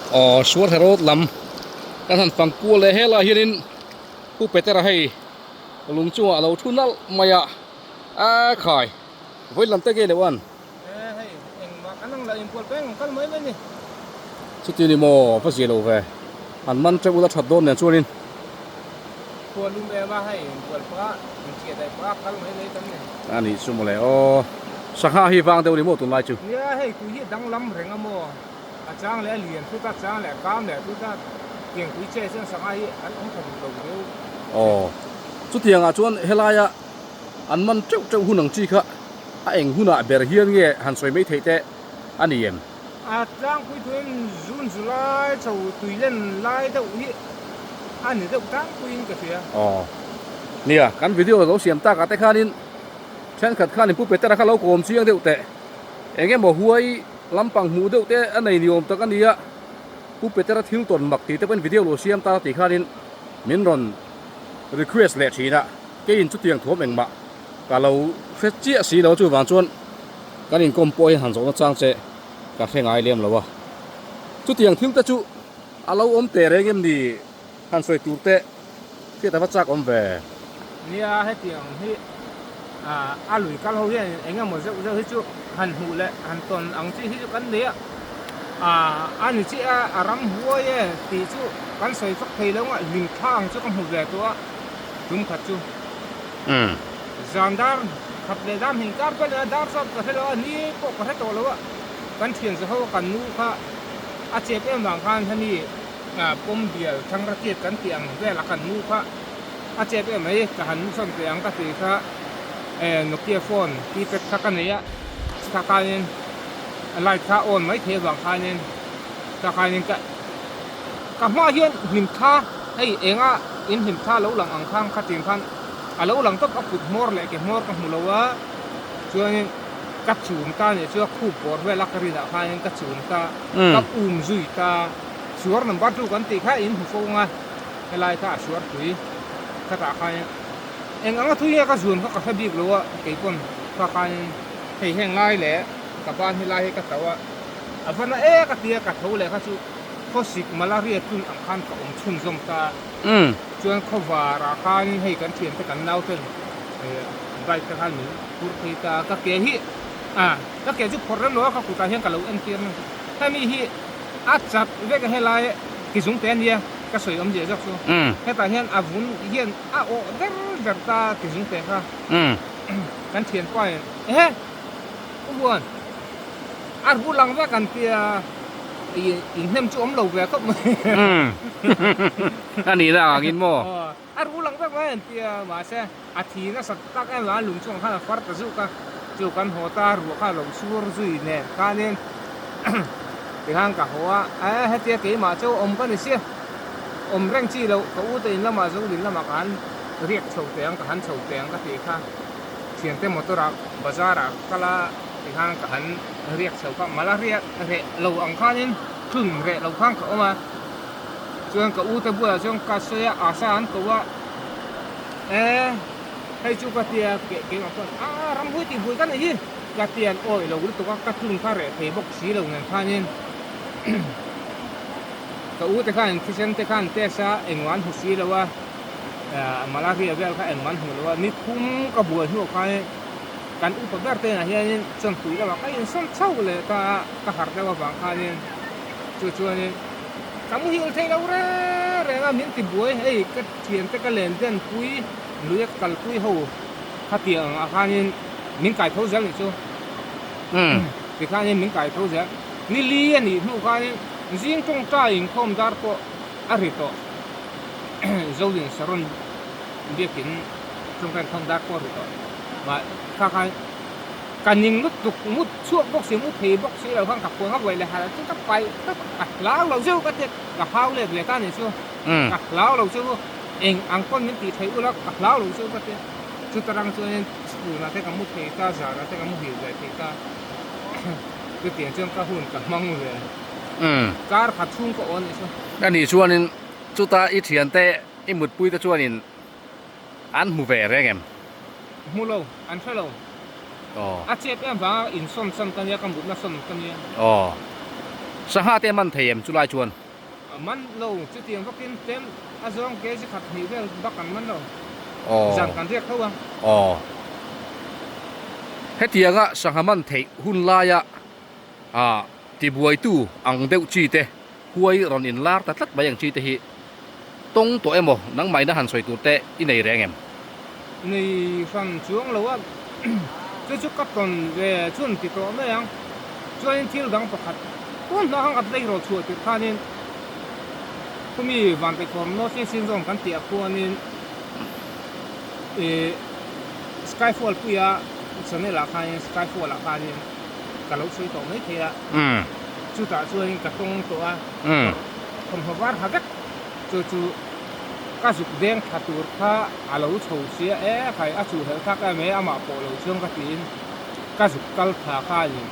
Aw Suarherawt lam kan han fang kual leh helaiah hianin Pu Petera hei lung chungah a lo thu nalh mai a, a khai vawi lam te nge lo an? Chuti ni maw va zia lo ve, an man teuh ula that dawn nen chuanin. A nih chu mawle aw, sangha hi vang deuh ni maw tunlai chu? A chang leh a lian thut a, chang leh a kam leh thut a, tiang tui che chuan sangha hi an awm tha duh lo deuh. Aw, chutiangah chuan helaia an man teuh teuh hun ang chi kha a eng hunah ber hian nge han sawi mai theih te a ni em? A tlangpui tuin June July chho tui len lai deuh hi a ni deuh tlangpuiin ka hria. Aw, nia, kan video lo siam takah te khanin thenkhat khanin Pu Petera kha lo kawm chiang deuh teh, eng emaw huai Lampang hmuh deuh te a nei ni awm tak a ni a, Pu Petera thil tawn mak tih te pawhin video lo siam ta tih khanin min rawn request leh thin a, keiin chutiang thuam engmah ka lo hre chiah si lo, chuvang chuan kan inkawm pawh hi han zawhna chang che ka hre ngai lem lo a, chutiang thil te chu a lo awm teh reng em ni han sawi tur te hriat a va chak awm ve. Nia hetiang hi a lui kal ho hian eng emaw zeuh zeuh hi chu han hmuh leh han tawn ang chi hi chu kan nei a, a ni chiah a, a ram huai e tih chu kan sawi fak thei lo ang a, hlim thla ang chu ka hmu ve tawh a tum khat chu. Zan dar khat leh dar hnih kar vel a dar zawt ka hre lo a, ni pawh ka hre tawh lo a, kan thian za ho kan nu kha a chep em vang khan hemi pawm bial thlangra tiat kan tih ang vel a kan nu kha a chep em mai ka han sawn teh ang ka tih kha Nokia phone keypad kha ka nei a kha khanin light kha on mai thei avang khanin kha khanin ka ka hmaah hian hlim thla hei enga in hlim thla lo lang ang khan kha tin khan a lo lang tawp a kut hmawr leh ke hmawr ka hmu lo a chuanin ka chum ta nih chu a khup bawr vel a ka rinah khanin ka chum ta ka um zui ta. Suar number 2 kan tih kha in hmu fo ang a, helai kha a suar pui khatah khan eng anga thui nge ka zun kha ka hre bik lo a, kei pawn kha khan hei heng lai leh ka ban helai hi ka tlo a, a va na ek a tia ka tho leh kha chu khawsik malaria tlun ang khan ka awm chhunzawm ta chuan khawvarah khan hei kan thiante kan nauten bike te khan min phur phei ta ka ke hi a ka ke chu phawrh rem lo a ka kutah hian ka lo entir na hemi hi. A chat vek a helai ki zung te ania ka sawi awm zia zawk chu hetah hian a vun hian a awh der der ta ki zung te kha kan thianpa in ehe u huan a ru lang vek an tia in hnem chu awm lo ve khawp mai a nihna ang in maw a ru lang vek mai an tia mahse a thi nasat tak em a lung chungah khan a far ta zuk a chu kan haw ta ruah kha a lo sur zui nen khanin tikhan ka haw a eh hetia keimah chu awm ka ni sia awm reng chi loh ka u te in lamah zolin lamah ka han riak chho teh ang ka han chho teh ang ka tih kha thiante motor ah bazar ah ka kal a tikhan ka han riak chho kha mala riak reh lo ang khanin tlun reh lo khan ka awm a chuan ka u te bulah chuan ka sawi a asa an ko a. E, hei chu ka tia keh keimah chuan a ramhui tih bui ka nih hi ka tian awi lo lutuk a ka tlun kha reh thei bawk si lo nen khanin ka u te khan thisen te khan test a engmah an hmu si lo a malaria vel kha engmah an hmu lo a ni thum ka buai hnuah khanin kan upa ber te inah hianin chuan tui lamah ka insawn chho leh ta a ka harh deuh avang khanin chu chuanin ka muhil thei lo reng reng a min ti buai hei ka Thiante ka len den pui lui a kalpui ho khatiang ang ah khanin min kai tho zel nih chu tikhanin min kai tho zel ni li a nih hnu khanin zing tawngtai inkhawm dar pawh a ri tawh Zolin Saron biakin tawngtai inkhawm dar pawh a ri tawh mah kha khan ka ning lutuk mut chhuak bawk si mut thei bawk si lo khan ka puang a vawi leh harh chu ka paih tawp a hlau lo zeuh ka tia ka hau let ve ta nih chu. Ka hlau lo chu eng ang pawn min tih theih ula ka hlau lo chu ka ti. Chuta rang chuanin chhunah te ka mu thei ta, zanah te ka mu hil ve thei ta. Chutiang chuan ka hun ka hmang ve. Kar khat chhung ka awn nih chu. A nih chuanin chuta i thiante i mutpui te chuanin an hmu ve reng em? Hmu lo, an hre lo. A chep em vanga insawn sawn ka nia, ka mutna sawn ka nia. Sangha te man thei em chulai chuan? Man lo, chutiang vakin tlem a zawng kg khat hnih vel bak an man lo. Zan kan riak tho a. Aw. Hetianga sangha man theih hun laia tibuaitu ang deuh chi te huai rawn inlar ta tlat mai ang chi te hi tawng tawh emaw nangmahina han sawi tur te i nei reng em? Nei hran chuang lo a, chu chu ka tawn ve chhun ti tawh mai ang. Chuanin thil dang pakhat tun hma khan ka tlei rawh chhuah tirh khanin khumi Vantekhawm North East Zone kan tih ah khuanin ih Skyfall puia channel ah khanin Skyfall ah khanin ka lo sawi tawh mai thei a, chutah chuanin ka tawng tawh a, thawmhnaw var ha vek chu chu ka zuk deng thla tur kha a lo chho sia e khai a chuh helh thlak em e amah pawh lo chuang ka tiin ka zuk kal thla khanin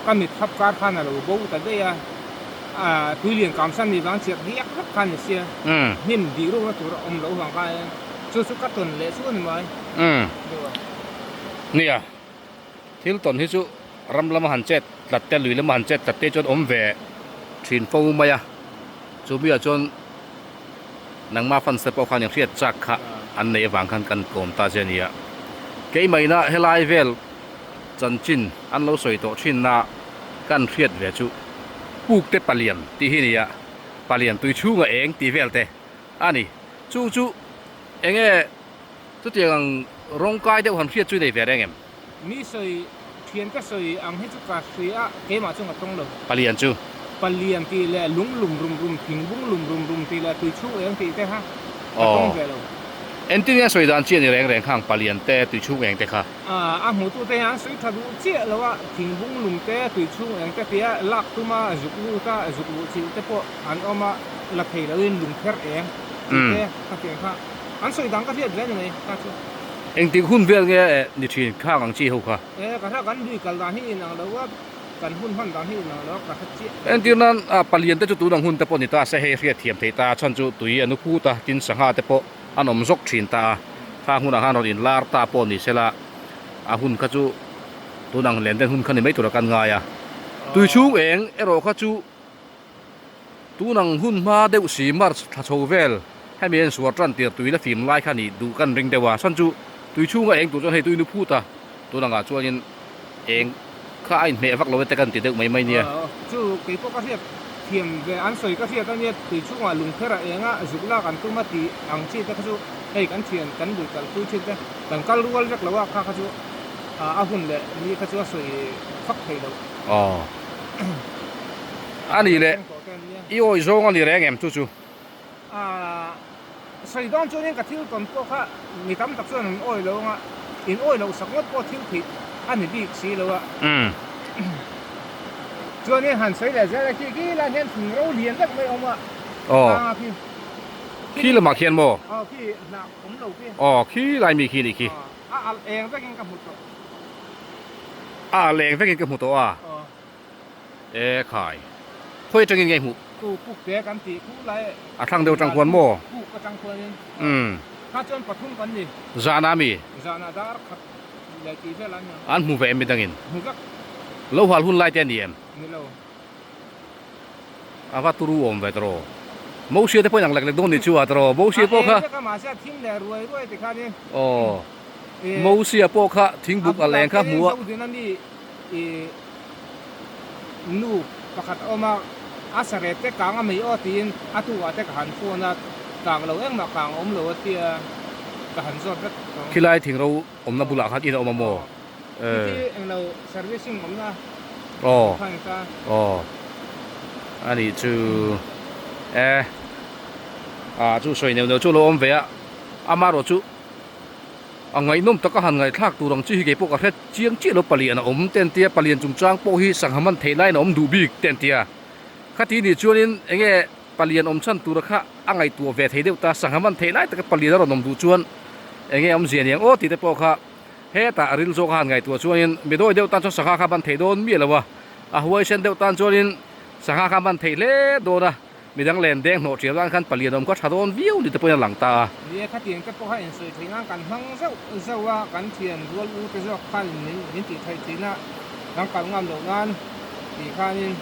ka mit khap kar khan a lo bo ta daih a, tuilian kamsan ni vang chiah diak vek kha ni sia hnim dih rukna tur a awm loh vang khain chu chu ka tawn leh chu a ni mai deuh a. Nia. Thil tawn hi chu ram lama han chet tlat te, lui lama han chet tlat te chuan awm ve thin fo mai a, chu miah chuan nangma fans te pawh khan in hriat chak kha an neih avang khan kan kawm ta che a nia. Keimahina helai vel chanchin an lo sawi tawh thin a kan hriat ve chu puk te palian tih hi a ni a, palian tui chhunga eng tih vel te a ni. Chu chu enge Chutiang ang rawng kai deuh han hriat chu i nei ve reng em? Mi sawi, thian ka sawi ang hi chu ka hria a, keimah chu ka tawng lo. Palian chu? Palian tih leh lung lum rum rum, thingbung lum rum rum tih leh tui chhung eng tih te kha ka tawng ve lo. Engtin nge sawi dan chi a ni reng reng khang palian te, tui chhung eng te kha? A hmutu te hian an sawi tha duh chiah lo a, thingbung lum te, tui chhung eng te tia lak tuma zuk lut a, zuk luh chilh te pawh an awm a, la thei loin lung pher eng tih te ka tiang kha. An sawi dang ka hriat ve a ni mai kha chu. Engtik hun vel nge ni thin khang ang chi ho kha? E ka hria kan lui kal dan hi inang lo a, kan hun hman dan hi inang lo a ka hre chiah. Entir nan palian te chu tun ang hun te pawh ni ta se hei hriat thiam thei ta chhan chu tui a nu phut a, tin sangha te pawh an awm zawk thin ta a, khang hunah khan rawn inlar ta pawh ni sela a hun kha chu tun ang len den hun kha ni mai tura kan ngai a. Tui chhung eng erawh kha chu. Tun ang hun hma deuh si March thla chho vel hemi en suar tan tir tui la fim lai kha nih duh kan ring deuh a, chhan chu tui chhunga eng tur chuan hei tui nu phut a, tun angah chuanin eng kha a inhmeh vak lo e te kan ti deuh mai mai nia. Chu kei pawh ka hriat thiam ve an sawi ka hriat ania tui chhungah lungpher a eng a zuk lak an tum a tih ang chi te kha chu hei kan thian kan lui kal pui thin te kan kal rual vek lo a kha kha chu a hun leh ni kha chu a sawi fak thei lo. Aw. A nih leh i awih zawng a ni reng em chu chu? Sawi dawn chuanin ka thil tawn pawh kha mi tam tak chuan an awih lo anga, in awih loh sak ngawt pawh thil theih a ni bik si lo a. Chuanin han sawi leh zel a, khi khi lai hian thing ro lian deuh mai a awm a, tlanga khi. Khi lamah khian maw? Aw khi hnah awm lo khi. Aw khi lai mi khi nih khi. A alh eng vekin ka hmu tawh. A alh eng vekin ka hmu tawh a. E khai. Khawi atangin nge hmuh? Tu puk te kan tih khu lai. A thlang deuh atang khuan maw? Puk atang khuanin. Umm. Kha chuan pathum kan ni. Zana mi? Zana dar khat leh tih vel an ni. An hmu ve em midangin? Hmu vek. Lo hal hun lai te a ni em? Ni lo. A va turu awm ve tawh. Mosia te pawh in ang lek lek dawn ni chu a tawh. Mosia pawh kha. A eng vek a mahse a thim leh ruai ruai ti khanin. Aw. Mosia pawh kha thingbuk a leng kha hmu a. A bulah khianin Zodina mi i nu pakhat a awm a, a sarep te kang a mei aw tiin a tukah te ka han phone a, kang lo engmah kang a awm lo a tia ka han zawt vek tawh. Khilai thingro awmna bulah khan in a awm a maw? Aw, khi englo servicing awmna aw khan ka. Aw, a nih chu e, ah chu sawi neuh neuh chu a lo awm ve a, amaherawh chu. A ngaihnawm taka han ngaihthlak tur ang chi hi kei pawh ka hre chiang chiah lo palian a awm te an tia palian chungchang pawh hi sangha man theih laiin a awm duh bik te an tia khati nih chuanin eng nge palian awm chhan tura kha a ngaihtuah ve thei deuh ta sangha man theih lai taka palian a rawn awm duh chuan eng nge awmzia niang aw tih te pawh kha hetah ril zawk a han ngaihtuah chuanin mi dawi deuh tan chuan sangha kha man theih dawn miah lo a a huaisen deuh tan chuanin sangha kha man theih hle dawn a. Midang len deng hnawh ṭial dan khan palian awm kha ṭha dawn viau ni te pawhin a lang ta a. Ni khatiang te pawh kha insawi theih nan kan hmang zauh zauh a, kan thian rual u te zawk khan min tih theih thin a, kan kal ngam loh nan tih khanin.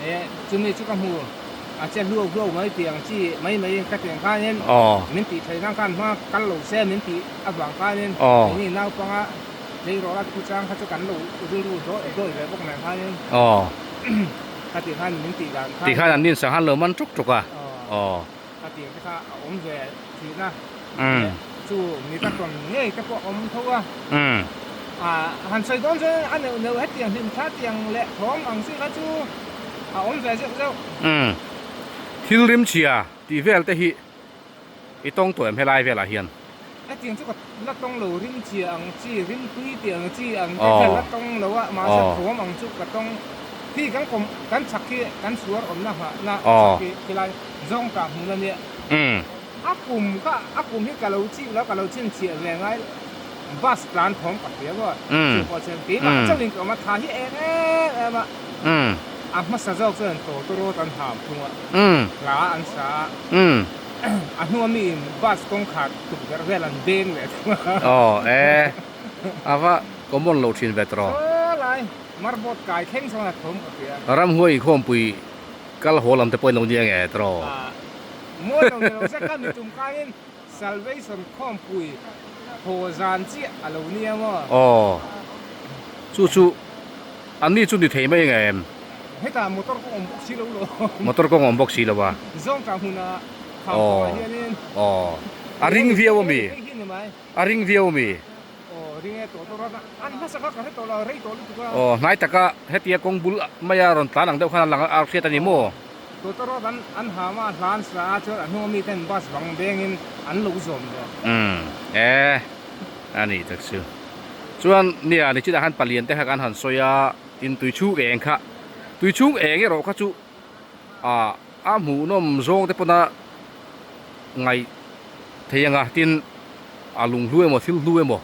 E chumi chu ka hmu a che hluau hluau mai tih ang chi mai mai ka tih ang khanin min tih theih nan khan hma kal lo se min tih avang khanin keini naupanga tleirawl a thu chang kha chu kan lo rilru dawi ve bawk nen khanin kha tih khan min tih dan khan Tih khan an nin sanghan lo man tuk tuk a. Kha tih ang te kha a awm ve thin a. Chu mi ka tawn ngei te pawh a awm tho a. Han sawi dawn chuan a neuh neuh hetiang hlim thla tiang leh thawm ang chi kha chu a awm ve zeuh zeuh. Thil rim chhia tih vel te hi i tawng tawh em helai velah hian? Hetiang chu ka la tawng lo, rim chhia ang chi, rim tui tih ang chi ang te kha la tawng lo a, mahse thawm ang chu ka tawng. Khi kan kawm kan chhak khi kan suar awmna nghahna chhak khi khilai zawng tah hmun a nia. A kum kha a kum hi ka lo chih lo ka lo chhinchhiah ve ngai bus tlan thawm ka hria maw chu pawh chuan keimah chauhin ka awm a tha hi eng em em a a hmasa zawk chuan tawtawrawt an ham thung a hla an sa a a hnua miin bus kawngkhar tukverh vel an beng leh thung a. Aw e a va common lo thin ve tawh. Saw lai marbawt kai thleng chuan a thawm ka hria. Ramhuai inkhawmpui Kal haw lam te pawhin lo nia nge tawh. Mawi lo ni lo se ka mi tum khain Salvation khawmpui haw zan chiah a lo nia maw? Aw, chu chu an ni chu ni thei mai nge em? Hetah motor kawng awm bawk si lo lo. Motor kawng awm bawk si lo a. Zawng tah hmunah kham kawngah hianin. Aw, a ring viau a mi? A ring viau a mi? Aw, hnai taka hetia kawng bul maia rawn tlan ang deuh khan a lang a hriat a ni maw? Umm, e, a nih tak chu. Chuan nia nichinah khan palian te kha kan han sawi a, tin tui chhung eng kha, tui chhung eng erawh kha chu ah a hmuhnawm zawng te pawna ngaih thei ang a, tin a lung hlu emaw thil hlu emaw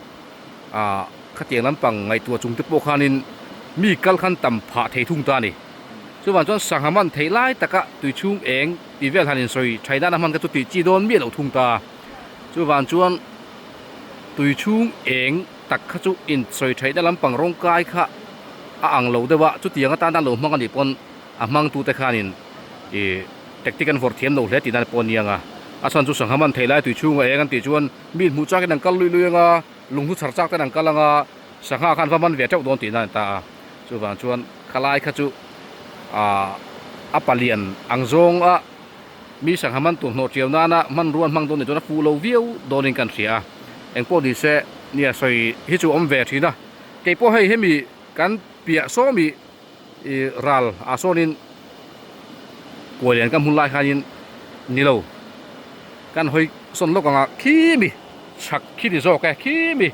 ah khatiang lampang ngaihtuah chung te pawh khanin mi kal khan tam phah thei thung ta a ni. Chuvang chuan sangha man theih lai taka tui chhung eng tih vel han insawi thaih nana hman kha chu tih chi dawn miah loh thung ta. Chuvang chuan tui chhung eng tak kha chu insawi thaihna lampang rawng kai kha a ang lo deuh a, chutiang atana lo hmang a nih pawn a hmangtute khanin ih tactic an vawrh thiam lo hle tih nan pawh a ni ang a, a chhan chu sangha man theih lai tui chhunga eng an tih chuan mi hmuh chakin an kal lui lui ang a, lunghlu chhar chak ten an kal ang a, sangha khan va man ve teuh dawn tih nan a ni ta a, chuvang chuan khalai kha chu ah a palian ang zawng a mi sangha man tur hnawh tiau nana hmanrua an hmang dawn nih chuan a fuh lo viau dawnin kan hria a, engpawh ni se nia sawi hi chu a awm ve thin a, keipawh hei hemi kan piah sawmi. I ral ah sawnin kuai lian kan hmun lai khanin ni lo kan hawi sawn lawk ang a khi mi chhak khi ni zawk e khi mi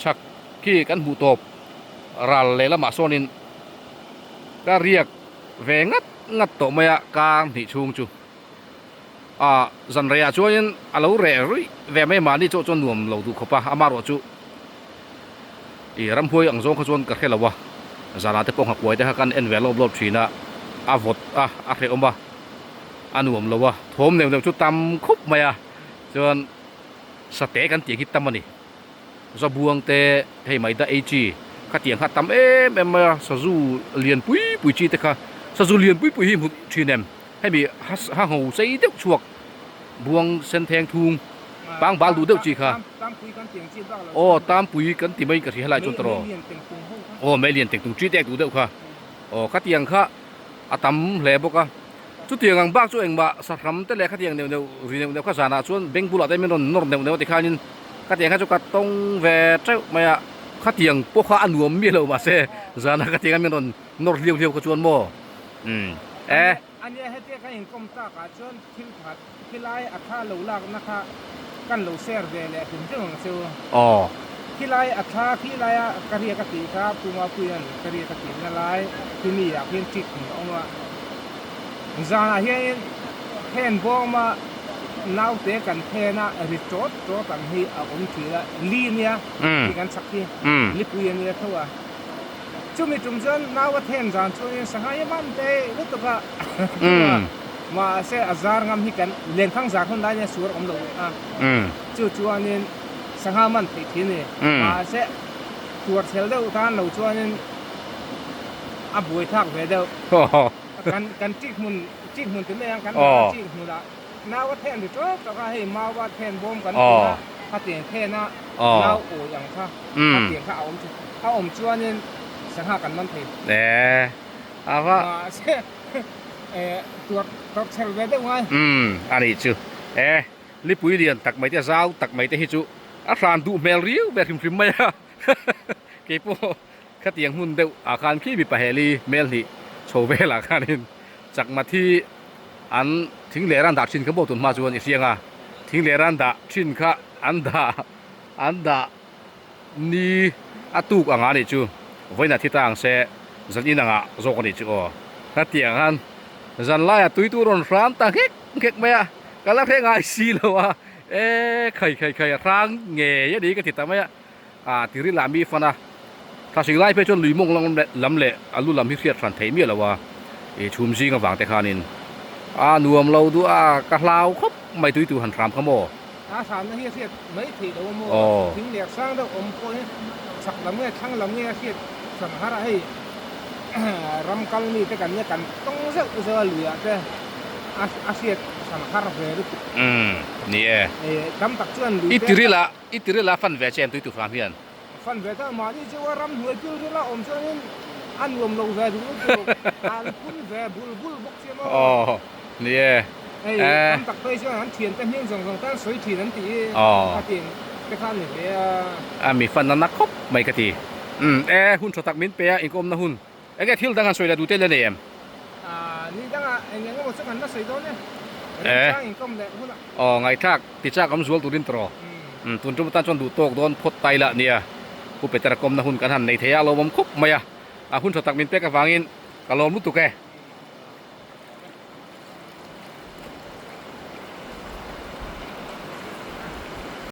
chhak khi kan hmuh tawp ral leh lamah sawnin ka riak ve ngat ngat tawh mai a kar hnih chhung chu ah zan reiah chuanin a lo reh ruih ve mai mahni chauh chuan nuam lo duh khawp a amaherawh chu. Ih ramhuai ang zawng kha chuan ka hre lo a, zanah te pawh nghakuai te kha kan en ve lawp lawp thin a, a vawt a, a hrehawm a, a nuam lo a, thawm neuh neuh chu tam khup mai a, chuan sate kan tih ang hi tam a ni, zabuang te hei mai da ei chi khatiang kha a tam em em mai a, sazu lian pui pui chi te kha, sazu lian pui pui hi hmu thin em, hemi ha ngho sei deuh chhuak buang sen theng thung. Pangbal duh deuh chi kha. Aw tampui kan ti mai ka hria helai chuan tawh aw mei lian tengtung chi tek duh deuh kha aw khatiang kha a tam hle bawk a chutiang ang bak chu engmah sahram te leh khatiang neuh neuh ri neuh neuh kha zanah chuan bank bulah te min rawn nawr neuh neuh a tikhanin khatiang kha chu ka tawng ve teuh mai a khatiang pawh kha a nuam miah lo mahse zanah khatiang a min rawn nawr hliau hliau kha chuan maw umm e. Ania hetia kan inkawm takah chuan thil pakhat khilai a thla lo lakna kha kan lo share ve leh hlim hlim ang chu. Aw. Khilai a thla khilaia ka riak a tih kha Pu Mapuia'n ka riak a tihna lai khi mi ah khian ṭik hmun a awm a. Zanah hianin then bawma naute kan then a ri ṭawt ṭawt ang hi a awm ṭhin a, li nia tih kan chak hi lipui a nia tho a. Chumi tum chuan nau a then zan chuanin sangha hi a man teh lutuk a, mahse a zar ngam hi kan lenkhang zar hun lai nia suar awm lo a, chu chuanin sangha man theih thin a ni. Mahse tuar chhel deuh tan lo chuanin a buai thlak ve deuh. Kan kan ṭik hmun ṭik hmun ti mai ang kan dah a ṭik hmunah nau a then ri ṭawk ṭawk a, hei mau a then bawm kan tih a, khatiang then a nau awi ang kha khatiang kha a awm thin. A awm chuanin sangha kan man thei. E a va. Mahse e tuar tawrh chhel ve deuh ngai. Umm a nih chu. E lipui lian tak mai te zau tak mai te hi chu a hran duh hmel riau ve hrim hrim mai a. Keipawh Khatiang hmun deuh ah khan khi mipa heli hmel hnih chho velah khanin chakma thi an thing leh ran dah thin kha maw tun hma chuan i hriang a, thing leh ran dah thin kha an dah an dah ni a tuk anga nih chu vawiin a thi ta ang se zan in angah zawk a nih chu aw khatiang khan zan laiah tui tur rawn hram ta nghek nghek mai a ka la hre ngai si lo a e khai khai khai a hrang ngei a ni ka ti ta mai a. A ti ril ah mi fan a, thlasing lai phei chuan lui mawng lam lam leh a lu lam hi hriat hran theih miah lo a, ih chhum zing avang te khanin a nuam lo duh a, ka hlau khawp mai tui tur han hram kha maw? A hramna hi a hriat mai theih lo a maw? Thing leh hrang deuh awm pawh hi chhak lam nge thlang lam nge a hriat hran har a, hei ram kal mi te kan nia kan tawng zeuh zeuh a lui ah te a hriat hran har ve lutuk. Umm ni e. Tam tak chuan lui te. I ti ril ah I ti ril a fan ve che an tui tu hram hian. Fan ve ta mahni chu a ram hnuai pil ril a awm chuanin a nuam lo ve duh lutuk an phun ve bul bul bawk sia maw. Aw ni e. Hei tam tak phei chuan an thiante hming zawng zawng tan sawi thin an tih hi a tin te kha a ni hle a. A mi fan na na khawp mai ka ti. Umm e hun tha tak min pe a inkawmna hun. Enge thil dang han sawi leh duh te la nei em? Aaa ni dangah eng eng emaw chu kan la sawi dawn e. Remchang inkawm leh hunah. Aw ngaihthlak tichak awm zual turin tawh. Umm tun tum atan chuan duh tawk dawn phawt tai lah nia. Pu Petera kawmna hun kan han nei thei a, a lawmawm khawp mai a. A hun tha tak min pek avangin ka lawm lutuk e.